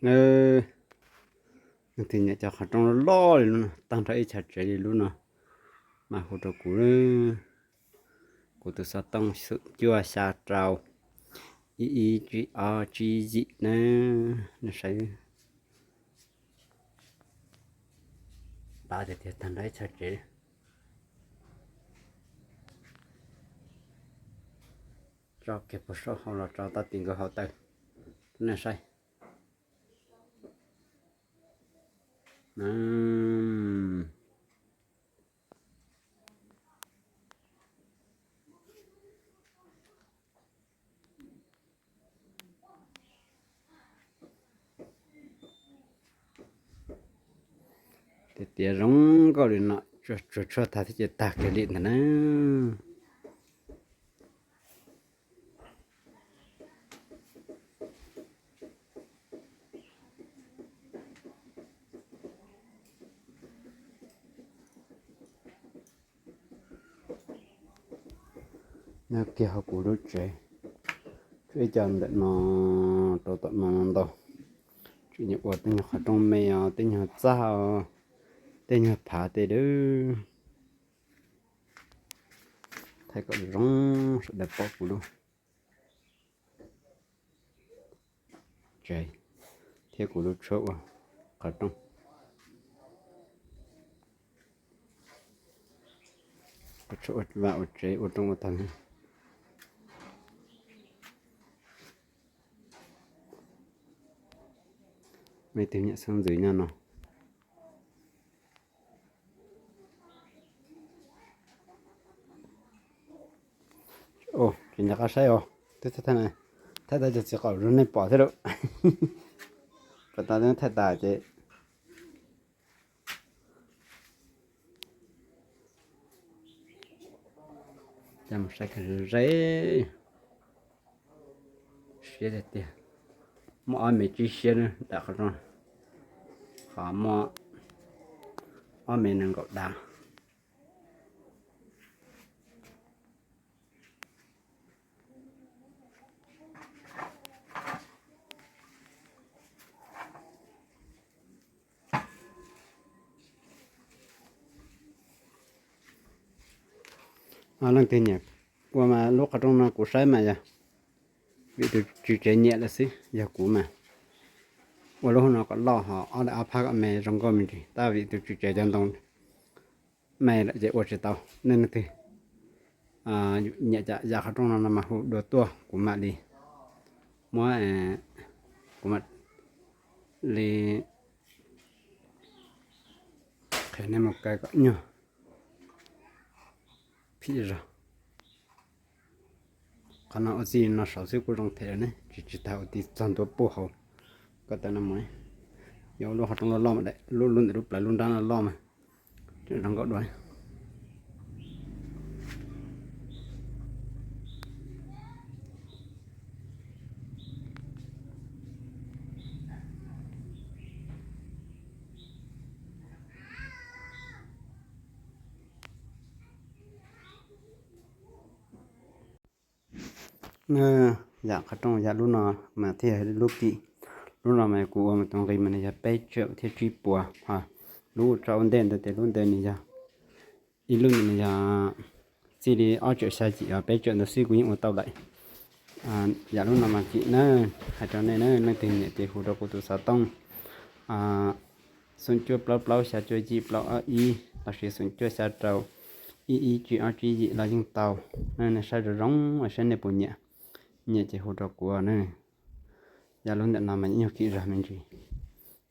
Leej twg nyiam cov qhov rooj loj loj li lub no, tag nrho ib chav tsev li lub no, mas hu rau kuv. Kuv tus xov tooj xoom cuaj xya rau ib ib tsib ob tsib yim na. Nej saib, pab tiag tiag, tag nrho ib chav tsev. Tso kiag puag saum hauv los tso tau tim nkaus hauv taw. Nej saib. Tias tias zoo nkauj li no, tsuas tshuaj tag thiab ces tag kiag li ntag na. Nyob kiag hauv kuv lub tsev, tshuav ib co ntawm no rau tom no ntau. Tseem nyiam ua tej nyuag qhov rooj me os, tej nyuag txaj os, tej nyuag phav tej dawb. Thaij kom zoo sawv daws pom kuv lub tsev thiab kuv lub tshuab ua qhov rooj. Kuv tshuab ua vaj ua tsev ua rooj ua tag. Muaj ib tug nyuam xeeb ntxwv nyob no. Tsis nco qab saib os, twb thaij tag, thaij tag cov txiv qaum rau nej pom thiab lauj. Pas tas thaij tas ces coj mus saib kawg ze. Siab tiag tiag. Muaj ob me tsib siab na, dam qhov rooj, qhov muaj ob me nees nkaum dav. Leej twg nyiam ua mas lub qhov rooj no kuv saib mas yog vim tus tswv tsev nyiam lawm xwb, yog kuv mas ua lub no kom loj ho ob daim ob phab kom me zoo nkauj me ntsis, tab vim tus tswv tsev cov ntoo me lawm ces ua tsis tau. Nej leej twg nyiam yam qhov rooj no no mas hu dua tuaj kuv mam li muab, kuv mam li qhia nej mus kaw kom nyuag phim zog. Qhov no ua txij no saud xwb kuj zoo them lawm ne, tsis tsis tas ua tib txog ntua puag hauv ko taw no mus. Yog ua lub qhov rooj loj loj mas, lub lub ntawm lub plawv lub nrab loj loj mas tseem zoo nkauj dua. Yam qhov rooj yam lub no mas thiaj yog lub kim. Lub no mas kuv ua mas tus nqi mas nws yog peb tseem thiab tsib puas, ho lub tso ua ntej ntawd ces lub ntawd nws yog, ib lub nws yog txij li ob tseem xya yim os, peb tseem ntawd xwb kuv yeej ua tau lawm. Yam lub no mas kim na, hais rau nej na, leej twg nyiam ces hu rau kuv tus xov tooj xoom cuaj plaub plaub xya cuaj yim plaub ob ib lossis xoom cuaj xya rau ib ib tsib ob tsib yim los yeej tau. Nej saib zoo zoo saib nej puas nyiam, nyiam ces hu rau kuv na. Yam lub ntawm no mas nyuag kim zog me ntsis,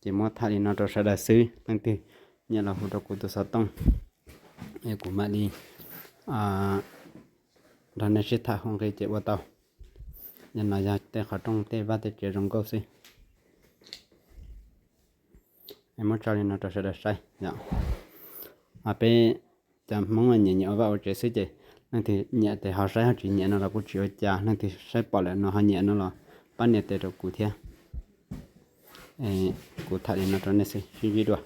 ces muab tham li no rau sawv daws xwb. Leej twg nyiam los hu rau kuv tus xov tooj es kuv mam li nrog nej sib tham hu nqi ces ua tau. Yam no yog tej qhov rooj tej vaj tej tsev zoo nkauj xwb. Muab tso li no rau sawv daws saib. Peb cov Hmoob nyiam nyiam ua vaj ua tsev xwb ces leej twg nyiam ces ho saib, ho tsis nyiam no los kuj tsis ua cas. Leej twg saib pom lawm no ho nyiam no los pab nias tes rau kuv thiab. Kuv tham li no rau nej xwb, sib ntsib dua.